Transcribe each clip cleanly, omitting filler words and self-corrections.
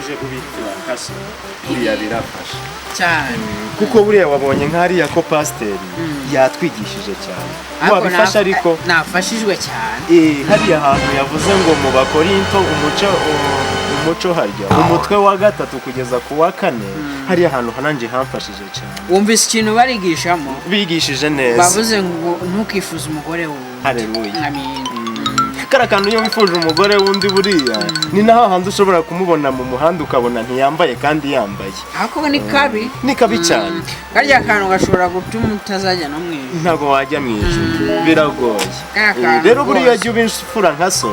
uje ubikura nka so, buriya birafasha cyane. Kuko buriya wabonye nk'hariya ko pasiteri yatwigishije cyane. Ariko wabifasha, ariko nafashijwe cyane. Hariya hantu yavuze ngo mu Bakorinto umuco harya umutwe wa 3 kugeza ku wa 4, hariya hantu hananje hamfashije cyane. Wumvise ikintu barigishamo? Bigishije neza. Bavuze ngo ntukifuze umugore wundi. Haleluya. Amin. Kariya kantu, iyo wifuje umugore wundi, buriya ni naho hanze ushobora kumubona mu muhanda ukabona ntiyambaye kandi yambaye. Ariko ni kabi. Ni kabi cyane. Karya kantu gashobora gutuma utazajya no mu ijuru. Ntabwo wajya mu ijuru, biragoye. Kariya kantu Rero buriya rwose. jya uba imfura nka so.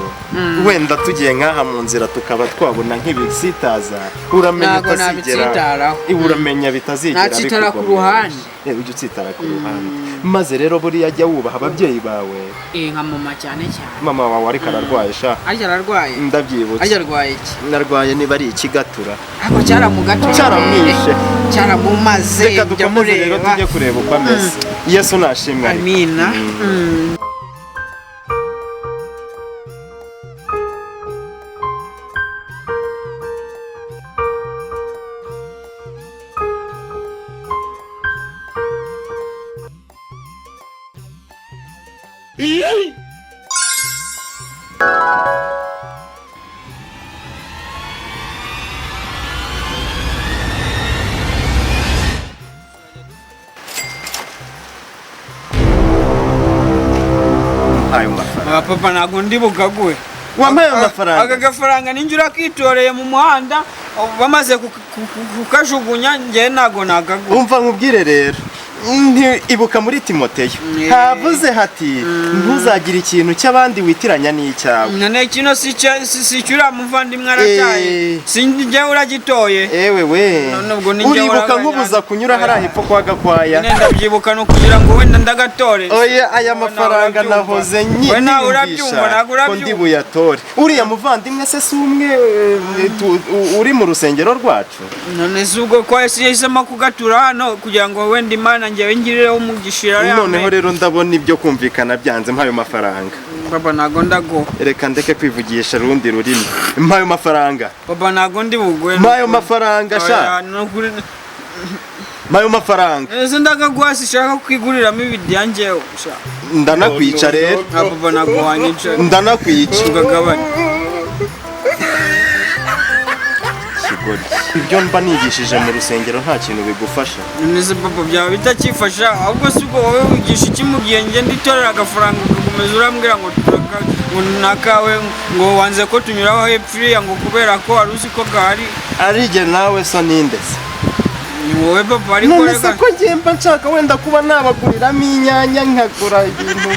Wenda tugiye nk'aha mu nzira tukaba twabona nk'ibisitaza, uramenya Ntabwo utazigera nabitsitaraho. Uramenya bitazigera Natsitara ku bikugwa mu ruhande. ijuru. Ujya utsitara ku ruhande. Maze rero buriya jya wubaha ababyeyi bawe. Nka mama cyane cyane. Mama wawe ariko ararwaye sha. Arya ararwaye? Ndabyibutse. Arya arwaye iki? Narwaye niba ari ikigatura. Ariko cyaramugatura. Cyaramwishe. Cyaramumaze. Reka Njya dukomeze rero mureba. tujye kureba uko ameze. Yesu nashimwe ariko. Amina. Ayo mafaranga. Ah, papa, ntabwo ndi bugaguhe. Wampaye Aka amafaranga. gafaranga ninjye urakitoreye mu muhanda bamaze kukajugunya, njye ntabwo nagaguha. Umva nkubwire rero, ibuka muri Timoteyo havuze hati: "Ntuzagire ikintu cy'abandi witiranya n'icyawe." None kino si si cyo uriya muvandimwe arataye? Si njye uragitoye? Ewe we! None ubwo ni njye Uribuka nkubuza kunyura hariya hepfo kwa Gakwaya? Nyine ndabyibuka, no kugira ngo wenda ndagatore. Oya, aya Wowe nawe mafaranga urabyumva. nahoze Wowe nawe nyiyumvisha urabyumva, ntabwo ko urabyumva. ndi buyatore. Uriya muvandimwe se si umwe uri mu rusengero rwacu? None se ubwo ko yahisemo kugatura hano kugira ngo wenda Imana njyewe ngirireho umugisha irayampe. Noneho rero ndabona ibyo kumvikana byanze. Mpayo mafaranga. Papa, ntabwo ndaguha. Reka ndeke kwivugisha urundi rurimi. Mpayo mafaranga. Papa, ntabwo ndi buguhe. Mpayo mafaranga sha. Oya, ni ukuri. Mpayo mafaranga. Ese ndakaguha, sishaka kwiguriramo ibidya njyewe sha. Ndanakwica rero. Nka papa, ntabwo wanyica. Ndanakwica. Ugagabanya. Ikigoryi. Ibyo mba nigishije mu rusengero nta kintu bigufasha? None se papa, byaba bitakifasha? Ahubwo si ubwo wowe wigisha iki mu gihe njye nditorera agafaranga, ugakomeza urambwira ngo ngo nakawe, ngo wanze ko tunyuraho hepfo iriya, ngo kubera ko wari uzi ko gahari? Arijye nawe so ninde se? Ni wowe papa, ariko None se reka ko ngiye mba nshaka wenda kuba nabaguriramo inyanya, nkagura ibintu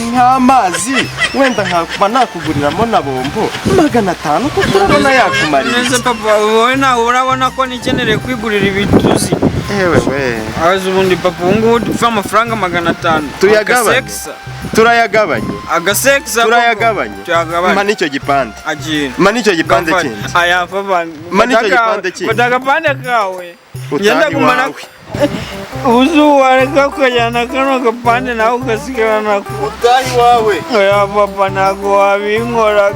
nk'amazi, wenda nkaba nakuguriramo na bombo, 500 kuko urabona yakumarira None se iki? papa, wowe nawe urabona ko nikenere kwigurira ibituzi. Ewe we! Azi ubundi papa, ubu ngubu dupfa amafaranga 500. Tuyagabanye. Agasekisa. Turayagabanye. Agasekisa koko. Turayagabanye. Mpa Tuyagabanye. n'icyo gipande. Agira. Mpa n'icyo gipande Gafata. kindi. Aya papa. Mpa n'icyo Fata kawe. gipande kindi. Fata agapande kawe. Utaha Ngenda gumana. iwawe. Uzu wareka ukajyana kano gapande nawe ukasigarana ko. Utaha iwawe. Oya papa, ntabwo wabinkora.